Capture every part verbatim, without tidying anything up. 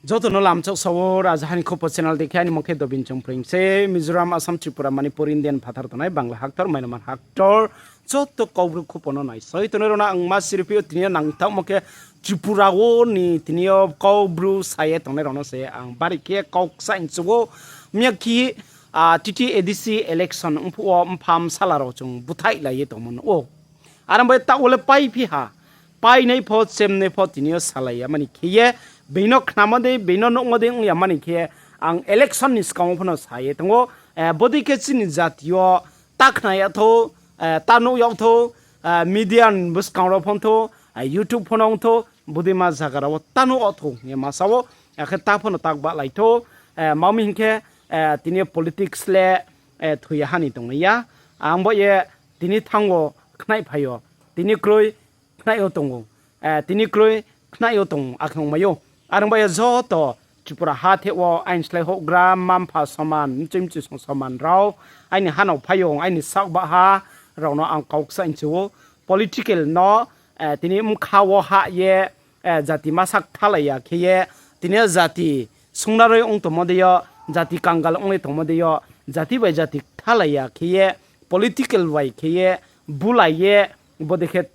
Joto no lamchak sao, Rajaha ni Khupo channel dei khe aini mung khe Dobin Chongpring se. Mizoram, Assam, Tripura, Manipur, Indian phathar tongnai, Bangla haktor, Myanmar haktor, joto Kaubru khupo no naisoi tongnai rao no ang ma siri phi ou, tini yo nangthaohmo khe Tripura wo ni tini yo Kaubru sa ye tongnai rao no se ang bari khe kau kchaih mchu ou, mya khe, ah, T T A D C election ongphuh wo mpha bsala rao chung búthaihlai ye tongmo nuh ou. Are bai taoh wo le paiphi ha, painai pho, chemnai pho tini yo salai ya mani khe ye, being no khnamo dei, being no nuhmo dei ong ya mani khe ye, ang election ni skang wo pho no sa ye tong ou, eh, bodei khe chini jati yo ta khna yag thou, eh, ta nuh yag thou, eh, media ni buskang rao pho ong thou, eh, YouTube pho no ong thou, bodeima zaga rao wo ta nuh yag thou hing ye ma sa ou, akhe ta pho no ta gbahlai thou, eh, ma mi hing khe, eh, tini yo politics le, eh, thoi ya ha ni tongnai ya. Ang bo ye tini thanng wo khnaih phai yo, tini kroi khnaih yo tong ou, eh, tini kroi khnaih yo tong ou, akhe ongmai ou. Are ong bai ye joto Tripura ha theh wo aini slái houhgra, mma-mpha soman, mchoi mchoi song soman rao, aini ha no phai yo, aini saohbah ha rao no ang kau kchaih mchu ou. Political no, eh, tini bkha wo hah ye, eh, jati masa kthalai ya khe ye, tini yo jati sungnaroi ong tongmo dei yo, jati kangal ong ye tongmo dei yo, jati bai jati kthalai ya khe ye, political bai khe ye, bulai ye, bodei khe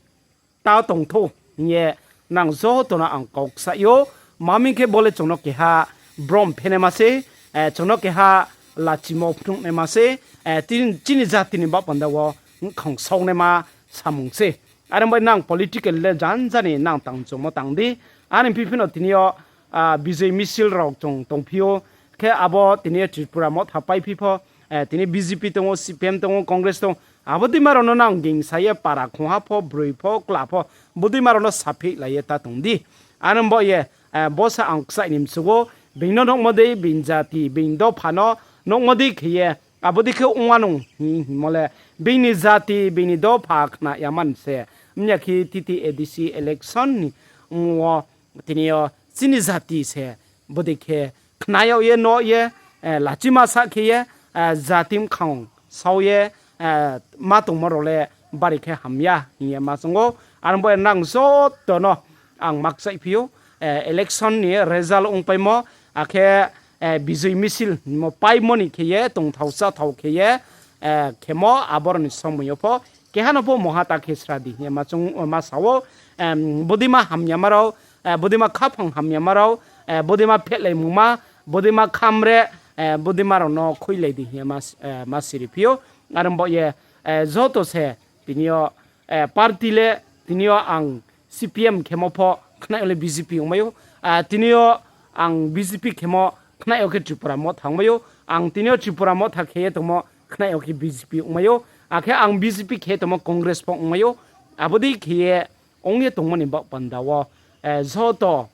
ta tong thou hing ye nang joto no ang kau kchaih ou. Ma mi khe bo le chung no keha brom phenaima se, eh, chung no keha lachimo phnuhnaima se, eh, tin-, chini jati ni baoh panda wo khangsaonaima samung se. Are bai nang political le janja ni nang tang chungmo tang di. Are phi phi no tini yo, ah, Bijoy Misil rao chung tongphi ou. Khe abo tini yo Tripura Motha paiphi pho, eh, tini B J P tong ou, C P M tong ou, Congress tong ou. Abo deima rao no nang gingsa ye para khongha pho, broi pho, kla pho, bodeima rao no saphihlai ye ta tong di. Are bo ye, eh, bo sa ang kchaih ni mchu ou, being no nuhmo dei, being jati, being dopha no nuhmo dei khe ye, abo dei khe ong anung hing hingmo le, being ni jati, being ni dopha khna ya man se. Mya khe T T A D C election ni ong wo tini yo chini jati se bodei khe khna yag ye, nuh ye, eh, lachima sa khe ye, eh, jati bkhang sao ye, eh, ma tongmo rao le bari khe hamya hing ye ma choung ou. Are bo ye nang joto no ang ma kchaih phi ou, eh, election ni result ongpaimo, akhe, eh, Bijoy Misil mo paimo ni khe ye tongthao cháthao khe ye, eh, khemo aboro ni somoi yo pho keha no pho mungha ta khe sra di hing ye ma choung, ma sa ou, em, bodeima hamyama rao, eh, bodeima khaphang hamyama rao, eh, bodeima phehlaimungma, bodeima khamre, eh, bodeima rao no khuilai di hing ye ma, eh, ma siri phi ou. Are bo ye, eh, joto se tini yo, eh, party le tini yo ang C P M khemo pho khnaih yo le B J P ongmai ou, ah, tini yo ang B J P khemo khnaih yo khe Tripura Motha ongmai ou, ang tini yo Tripura Motha khe ye tongmo khnaih yo khe B J P ongmai ou, akhe ang B J P khe ye tongmo Congress pho ongmai ou, abo dei khe ye ong ye tongmo ni baoh panda wo, eh, joto,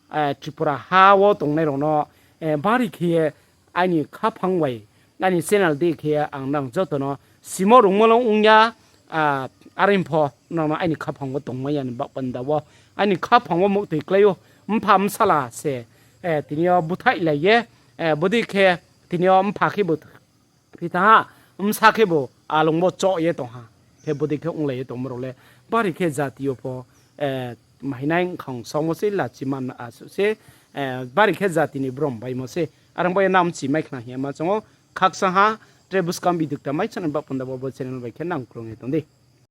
eh, Tripura ha wo tongnai rao no, eh, bari khe ye aini khaphang bai, aini channel dei khe ye ang nang joto no simo rungmo no ong ya, ah, are pho nang no aini khaphang wo tongmai ya ni baoh panda wo, aini khaphang wo muhtoi klái ou, mpha bsala se, eh, tini yo búthaihlai ye, eh, bodei khe tini yo mpha khebu phi thanng ha, bsa khebu alung bo choh ye tong ha. Khe bodei khe onglai ye tongmo rao le bari khe jati yo pho, eh, mahinai khangsaomo se, lachima asuh se, eh, bari khe jati ni brom baimo se. Are bo ye nang mchi mai khna hing ye ma choung ou, khakchang ha, tre buskang video kta mai channel baoh panda bo, bo channel bai khe nang krung ye tong di.